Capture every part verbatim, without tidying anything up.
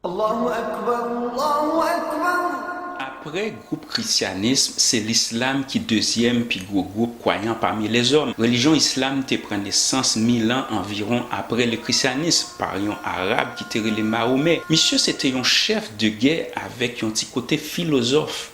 Allahu Akbar, Allahu Akbar. Apre gwoup Krisyanis, se Lislam ki dezyèm pi gwo gwoup kwayan pami lèzòm. Relijyon Islam te pran nesans mil an anviwon apre le Krisyanis pa yon Arab ki te rele Mahomè. Misye se te yon chèf de gè avèk yon ti kote filozòf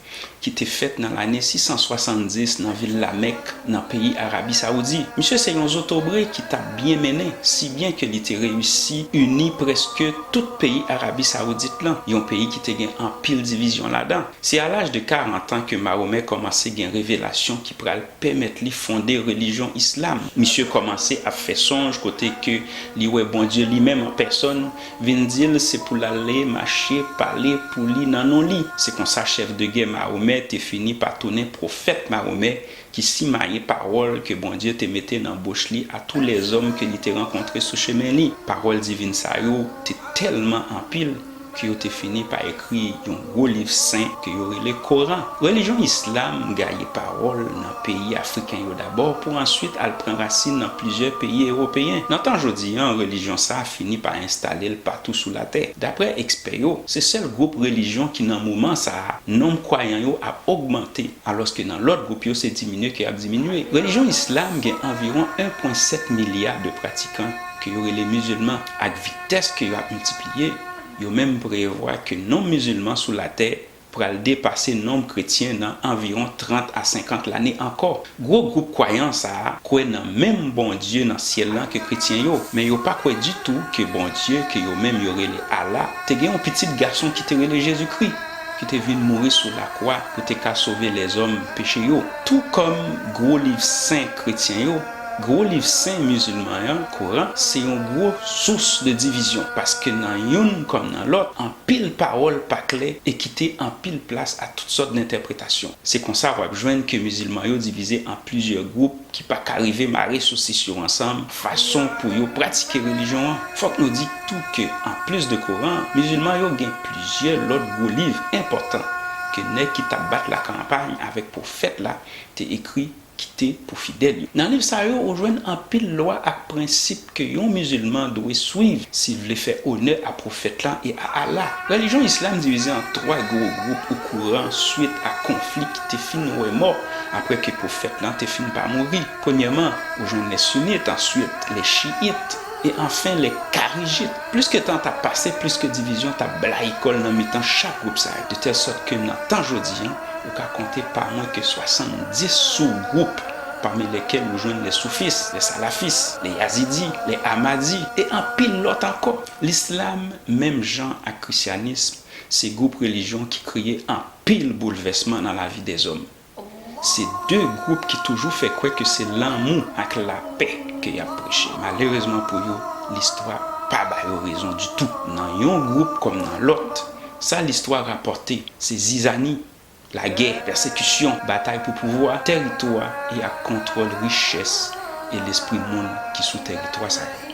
ki te fèt nan lane sis san swasanndis nan vil Lamèk, nan peyi Arabi Sawoudi. Misye se yon zotobre ki t ap byen mennen, si byen ke li te reyisi ini prèske tout peyi Arabi Sawoudit lan, yon peyi ki te gen anpil divizyon ladan. Se a laj de karant an ke Mahomè kòmanse gen revelasyon ki pral pèmèt li fonde relijyon Islam. Misye kòmanse ap fè sonj kote ke li wè Bondye li menm an pèsòn vin di l se pou l ale mache pale pou li nan non li. Se konsa chèf de gè Mahomè te fini pa tounen pwofèt Mahomè ki simaye pawòl ke Bondye te mete nan bouch li a tou lèzòm ke li te rankontre sou chemen li. Pawòl divin sa yo te tèlman anpil ke yo te fini pa ekri yon gwo liv sen ke yo rele Koran. Relijyon Islam gaye pawòl nan peyi afriken yo dabò pou answit al pran rasin nan plizyè peyi ewopeyen. Nan tan jodi an, relijyon sa a fini pa enstale l patou sou latè. Dapre ekspè yo, se sèl gwoup relijyon ki nan moman sa a, nonb kwayan yo ap ogmante, alòske nan lòt gwoup yo se diminye ke y ap diminye. Relijyon Islam gen anviwon en pwen sèt milya de pratikan ke yo rele mizilman. Ak vitès ke y ap miltipliye, yo menm prevwa ke nonb mizilman sou latè pral depase nonb kretyen nan anviwon trant a senkant lane ankò. Gwo gwoup kwayan sa a kwè nan menm Bondye nan syèl lan ke kretyen yo, men yo pa kwè ditou ke Bondye ke yo menm yo rele Allah te gen yon pitit gason ki te rele Jezikri, ki te vin mouri sou lakwa pou te ka sove lèzòm peche yo. Tou kòm gwo liv sen kretyen yo, gwo liv sen mizilman an, Koran, se yon gwo sous de divizyon, paske nan youn kòm nan lòt, anpil pawòl pa klè e kite anpil plas a tout sòt dentèpretasyon. Se konsa w ap jwenn ke mizilman yo divize an plizyè gwoup ki pa ka rive mare sosis yo ansanm fason pou yo pratike relijyon an. Fòk nou di tou ke, anplis de Koran, mizilman yo gen plizyè lòt gwo liv enpòtan ke nèg ki t ap bat lakanpay avèk pwofèt la te ekri kite pou fidèl yo. Nan liv sa yo, ou jwenn anpil lwa ak prensip ke yon mizilman dwe swiv si l vle fè onè a pwofèt lan e a Allah. Relijyon Islam divize an twa gwo gwoup okouran swit a konfli ki te fin wè mò apre ke pwofèt lan te fin pa mouri. Premyèman, ou jwenn lè Sinit, answit lè Chiyit, e anfen lè Karijit. Plis ke tan t ap pase, plis ke divizyon t ap blayi kò l nan mitan chak gwoup sa yo, de tèl sòt ke nan tan jodi an, ou ka konte pa mwen ke swasanndis sougwoup, pami lèkèl ou jwenn lè Soufis, lè Salafis, lè Yazidi, lè Ahmadi, e anpil lòt ankò. Lislam, menm jan ak Krisyanis, se gwoup relijyon ki kreye anpil boulvèsman nan lavi dèzòm. Se de gwoup ki toujou fè kwè ke se lanmou ak lapè ke y ap preche. Malerezman pou yo, listwa pa ba yo rezon ditou. Nan yon gwoup kòm nan lòt, sa listwa rapòte, se zizani, lagè, pèsekisyon, batay pou pouvwa, tèritwa e ak kontwòl richès e lespri moun ki sou tèritwa sa yo.